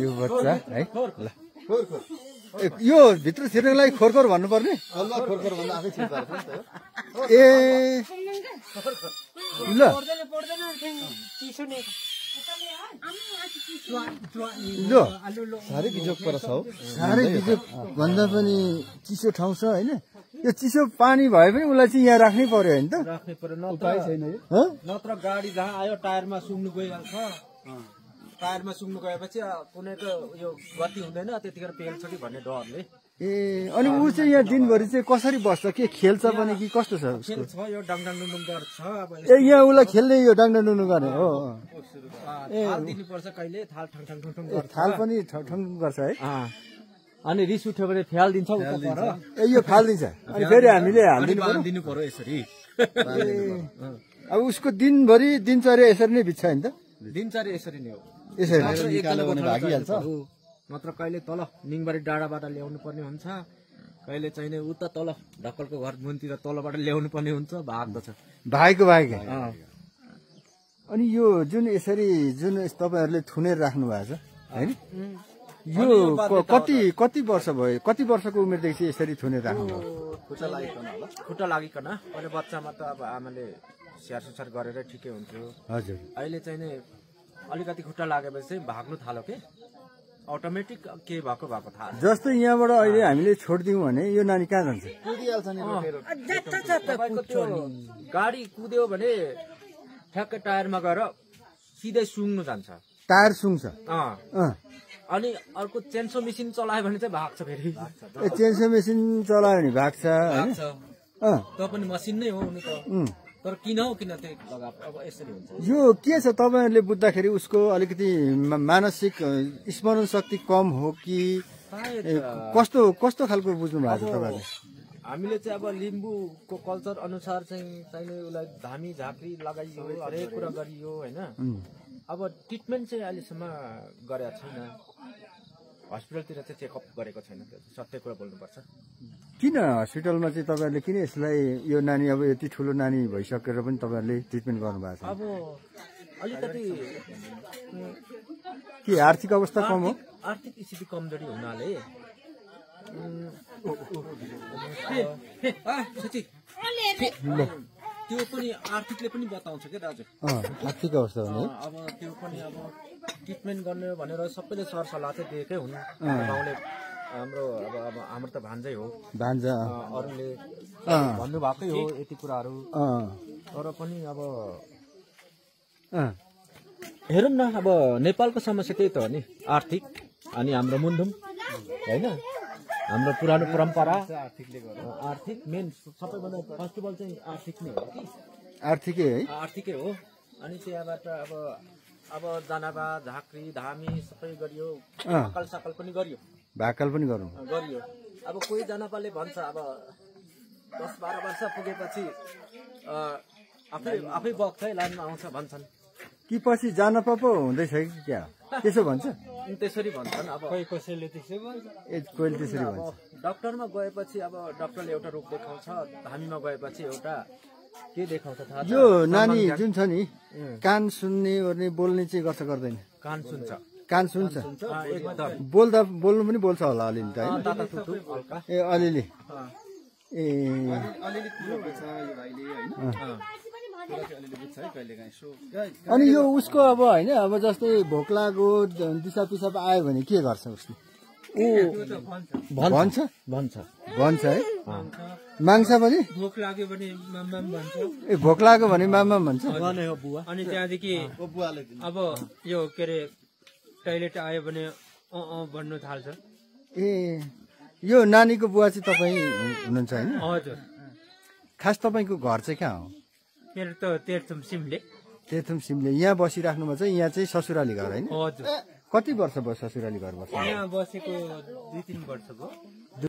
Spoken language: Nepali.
यो बच्चा है ल यो भित्र छिर्नको लागि खोरखोर भन्नुपर्ने ए ल साह्रै बिजोक पर्छ हौ साह्रै बिजोक भन्दा पनि चिसो ठाउँ छ होइन यो चिसो पानी भए पनि उसलाई चाहिँ यहाँ राख्नै पर्यो होइन त राख्नै पर्यो नत्र गाडी जहाँ आयो टायरमा सुम्नु गइहाल्छ टायरमा सुम्नु गएपछि कुनैको यो गति हुँदैन त्यतिखेर पेल्छ कि भन्ने डरले ए अनि ऊ चाहिँ यहाँ दिनभरि चाहिँ कसरी बस्छ के खेल्छ पनि कि कस्तो छ खेल्छ यो डाङडाङ डुङडुङ गर्छ अब ए यहाँ उसलाई खेल्ने यो डाङडाङ डुङडुङ गर्ने हो थाल दिनुपर्छ कहिले थाल ठङ ठङ ठङ ठङ गर्छ थाल पनि ठङ गर्छ है अनि रिस उठ्यो भने फ्याल दिन्छ ए यो फालिदिन्छ अनि फेरि हामीले दिनु पर्यो यसरी अब उसको दिनभरि दिनचर्या यसरी नै बित्छ नि त दिनचर्या यसरी नै हो यसरी भागिहाल्छ नत्र कहिले तल निङबारी डाँडाबाट ल्याउनु पर्ने हुन्छ कहिले चाहिने उता तल ढक्कलको घर मुनतिर तलबाट ल्याउनु पर्ने हुन्छ भाग्दछ भाइको अनि यो जुन यसरी जुन तपाईहरुले थुनेर राख्नु भएको छ हैन यो कति वर्ष भयो कति वर्षको उमेरदेखि यसरी थुनेर राख्नु भयो खुट्टा लागिकन अहिले बच्चामा त अब आमाले स्याहार सुसार गरेर ठिकै हुन्थ्यो हजुर अहिले चाहिँ अलिकति खुट्टा लागेपछि भाग्नु थाल्यो के अटोमेटिक के भएको थाहा जस्तो यहाँबाट अहिले हामीले छोड्दियौँ भने यो नानी कहाँ जान्छ गाडी कुद्यो भने ठ्याक्कै टायरमा गएर सिधै सुँग्नु जान्छ टायर सुँग्छ अनि अर्को चेन्सो मेसिन चलायो भने चाहिँ भाग्छ फेरि चेन्सो मेसिन चलायो भने भाग्छ त पनि मसिन नै हो नि त तर किन हो किन त्यही अब यसरी हुन्छ यो के छ तपाईहरुले बुझ्दाखेरि उसको अलिकति मानसिक स्मरण शक्ति कम हो कि कस्तो खालको बुझ्नु भएको छ तपाईहरुले हामीले चाहिँ अब लिम्बूको कल्चर अनुसार चाहिँ उसलाई धामी झाँक्री लगाइयो हरेक कुरा गरियो हैन अब ट्रिटमेन्ट चाहिँ अहिलेसम्म गरेको छैन हस्पिटलतिर चाहिँ चेकअप गरेको छैन सत्य कुरा बोल्नुपर्छ किन हस्पिटलमा चाहिँ तपाईहरुले किन यसलाई यो नानी अब यति ठुलो नानी भइसकेर पनि तपाईहरुले ट्रिटमेन्ट गर्नुभएको छ अब अलिकति के आर्थिक अवस्था कम हो आर्थिक स्थिति कमजोरी हुनाले त्यो पनि आर्थिकले पनि बताउँछ के दाजु आर्थिक अवस्था हो अब त्यो पनि अब ट्रिटमेन्ट गर्ने भनेर सबैले सरसल्लाह चाहिँ दिएकै हुन् गाउँले हाम्रो त भान्जै हो भान्जा अरूले भन्नुभएकै हो यति कुराहरू तर पनि अब हेरौँ न अब नेपालको समस्या त्यही त हो नि आर्थिक अनि हाम्रो मुन्धुम होइन हाम्रो पुरानो परम्परा आर्थिक मेन सबैभन्दा फर्स्ट अफ अल चाहिँ आर्थिक नै हो कि आर्थिकै हो अनि त्यहाँबाट अब जनाबा झाँक्री धामी सबै गरियो भाकल साकल पनि गरियो गरियो अब कोही जनाबाले भन्छ अब 10-12 वर्ष पुगेपछि आफै बग्छ है लाइनमा आउँछ भन्छन् कि पछि जान पो हुँदैछ कि क्या त्यसो भन्छ त्यसरी भन्छन् अब कसैले त्यसरी भन्छ डाक्टरमा गएपछि अब डाक्टरले एउटा रोग देखाउँछ धामीमा गएपछि एउटा के देखाउँछ थाहा यो नानी जुन छ नि कान सुन्ने ओर्ने बोल्ने चाहिँ गर्छ गर्दैन कान सुन्छ बोल्नु पनि बोल्छ होला अलिअलि त ए अलिअलि अनि यो उसको अब होइन अब जस्तै भोक लागो दिसा पिसाब आयो भने के गर्छ उसले भन्छ है माग्छ पनि भोक लाग्यो भने माम भन्छ ए भोक लाग्यो भने माम भन्छ अनि त्यहाँदेखि अब यो के अरे टोइलेट आयो भने भन्नु थाल्छ ए यो नानीको बुवा चाहिँ तपाईँ हुनुहुन्छ होइन हजुर खास तपाईँको घर चाहिँ कहाँ हो मेरो त तेर्थुम सिमले यहाँ बसिराख्नुमा चाहिँ यहाँ चाहिँ ससुराली घर होइन हजुर कति वर्ष भयो ससुराली घर बस्नु यहाँ बसेको 2-3 वर्ष भयो